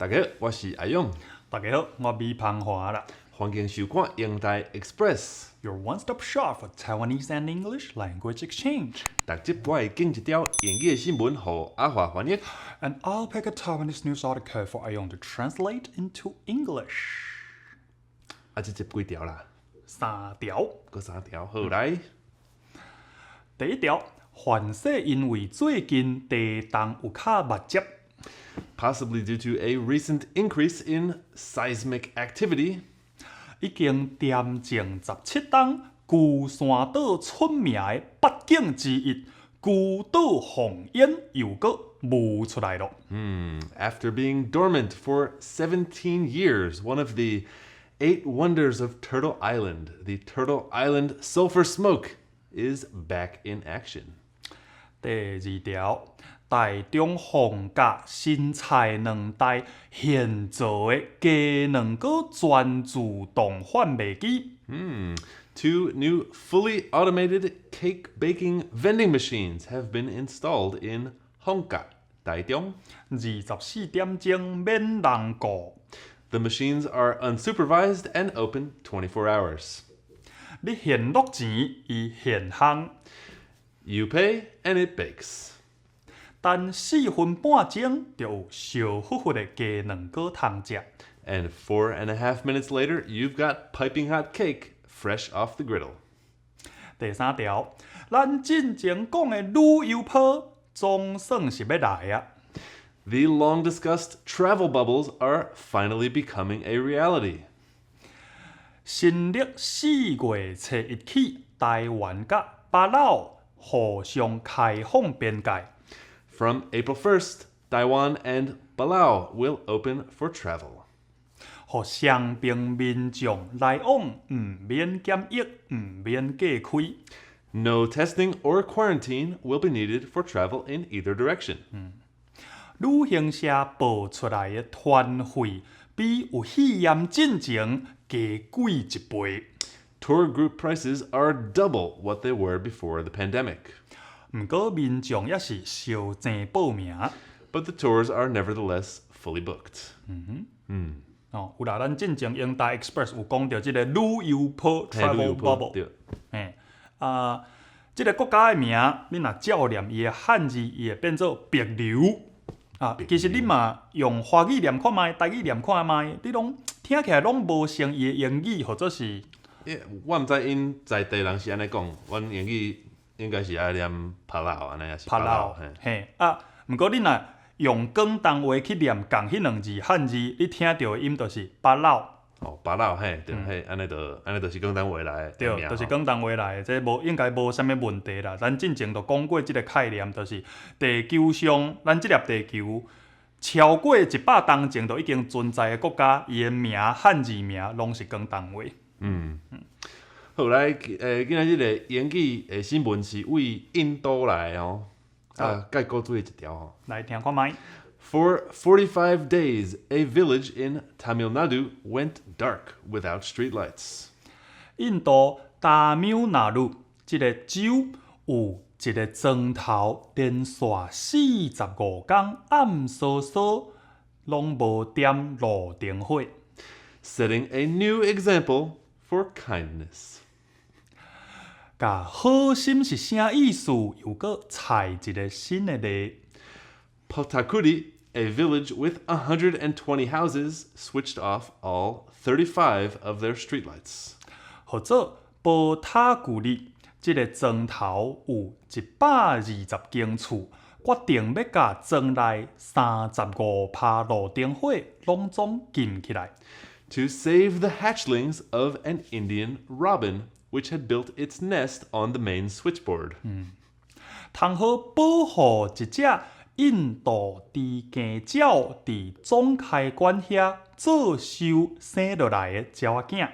大家好，我是阿勇。大家好，我米芳華啦。歡迎收看英台 Express。 Your one-stop shop for Taiwanese and English language exchange. 逐集我會揀一條英語的新聞，予阿華翻譯。 And I'll pick a Taiwanese news article for 阿勇 to translate into English. 啊，這集幾條啦？三條。閣三條，好來。第一條，凡說因為最近地動有較密集， Possibly due to a recent increase in seismic activity, 已經恬靜17冬，龜山島出名的八景之一，龜島紅煙又閣冒出來囉。 After being dormant for 17 years, one of the eight wonders of Turtle Island, the Turtle Island sulfur smoke, is back in action. 第二條，台中鳳甲新菜兩台現做的雞卵糕全自動販賣機。 Two new fully automated cake baking vending machines have been installed in 鳳甲, 台中. 24點鐘免人顧。 The machines are unsupervised and open 24 hours. 你現落錢，伊現烘。 You pay and it bakes. 等4分半鐘就有燒乎乎的雞卵糕通食。 And 4.5 minutes later, you've got piping hot cake fresh off the griddle. 第三條，咱進前講的旅遊泡總算是欲來啊！ The long discussed travel bubbles are finally becoming a reality. 新曆4月初1起，台灣佮巴勞互相開放邊界。 From April 1st, Taiwan and Palau will open for travel. 予雙邊民眾來往，毋免檢疫，毋免隔開。 No testing or quarantine will be needed for travel in either direction. 旅行社報出來的團費比有肺炎進前加貴一倍。 Tour group prices are double what they were before the pandemic. 毋過民眾猶是相爭報名。 But the tours are nevertheless fully booked. 哦，有啦，咱進前英台 Express 有講著這个旅遊泡 travel bubble。對。嘿，啊，這个國家的名，你若照念伊的漢字，伊會變做帛琉。啊，其實你嘛用華語念看覓，台語念看覓，你攏聽起來攏無像伊的英語，或者是。我毋知𪜶在地人是按呢講，阮英語應該是愛念 Palau 按呢，抑是 Palau，嘿啊，毋過你若用廣東話去念仝彼兩字漢字，你聽著的音就是巴老。哦，巴老嘿，對，嘿，按呢就是廣東話來的。對，就是廣東話來的，這無應該無啥物問題啦。咱進前就講過這个概念，就是地球上咱這粒地球超過100冬前就已經存在的國家，伊的名漢字名攏是廣東話。嗯，好來，今仔日的英語的新聞是對印度來的哦，啊，蓋古錐的一條吼。來聽看覓。 For 45 days, a village in Tamil Nadu went dark without streetlights. 印度達繆納魯這个州有一个莊頭，連續45工暗嗍嗍，攏無點路燈火。 Setting a new example for kindness. 共好心是啥意思？又閣採一个新的例。 Potakudi, a village with 120 houses, switched off all 35 of their streetlights. 號做波塔古里，這个莊頭有120間厝，決定欲共莊內35趴路燈火攏總禁起來。 To save the hatchlings of an Indian robin, which had built its nest on the main switchboard. 通好保護一隻印度雉雞鳥佇總開關遐做鏽生落來的鳥仔囝。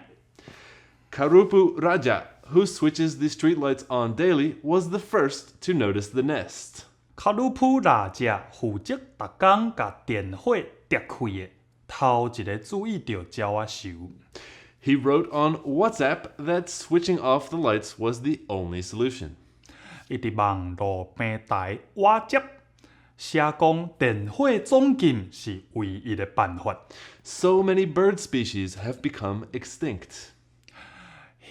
Karupu Raja, who switches the streetlights on daily, was the first to notice the nest. 卡魯普拉者負責逐工共電火摘開的，頭一个注意著鳥仔鏽。 He wrote on WhatsApp that switching off the lights was the only solution. 伊佇網路平台瓦接，寫講電火總禁是唯一的辦法。 So many bird species have become extinct.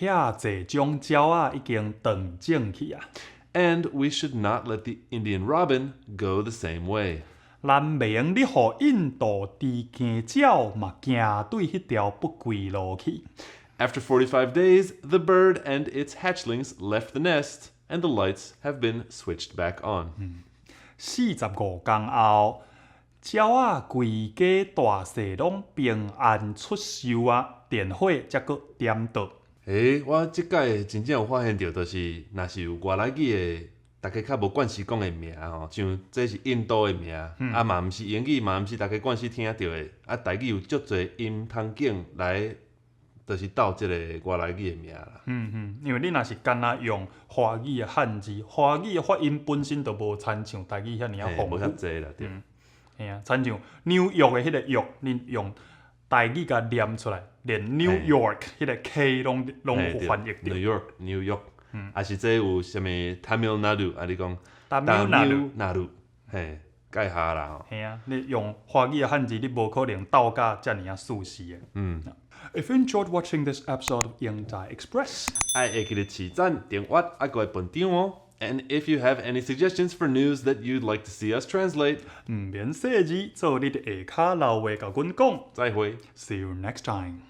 遐濟種鳥仔已經斷種去啊！ And we should not let the Indian robin go the same way. 咱袂用得予印度雉雞鳥嘛行對彼條不歸路去。 After 45 days, the bird and its hatchlings left the nest, and the lights have been switched back on. 45工後，鳥仔規家大細攏平安出岫啊，電火才閣點著。欸，我這擺真正有發現著，就是若是有外來語的，大家較無慣勢講的名吼，像這是印度的名，啊嘛毋是英語，嘛毋是大家慣勢聽著的，啊台語有足濟音通景來，就是鬥這个外來語的名啦。嗯嗯，因為你若是干焦用華語的漢字，華語的發音本身就無親像台語遐爾仔豐富。無遐濟啦，對。嘿啊，親像紐約的彼个約，你用台語共念出來，連 New York 彼个 K 攏攏有翻譯著。 New York，New York，啊是這有啥物 Tamil Nadu，啊你講 Tamil Nadu Nadu，嘿，改下啦吼。嘿啊，你用華語的漢字，你無可能鬥甲遮爾仔細緻的。If you enjoyed watching this episode of 英台 Express，愛會記得揤讚、訂閱啊，閣會分享哦。And if you have any suggestions for news that you'd like to see us translate，毋免細膩，做你佇下跤留話共阮講。再會。 See you next time.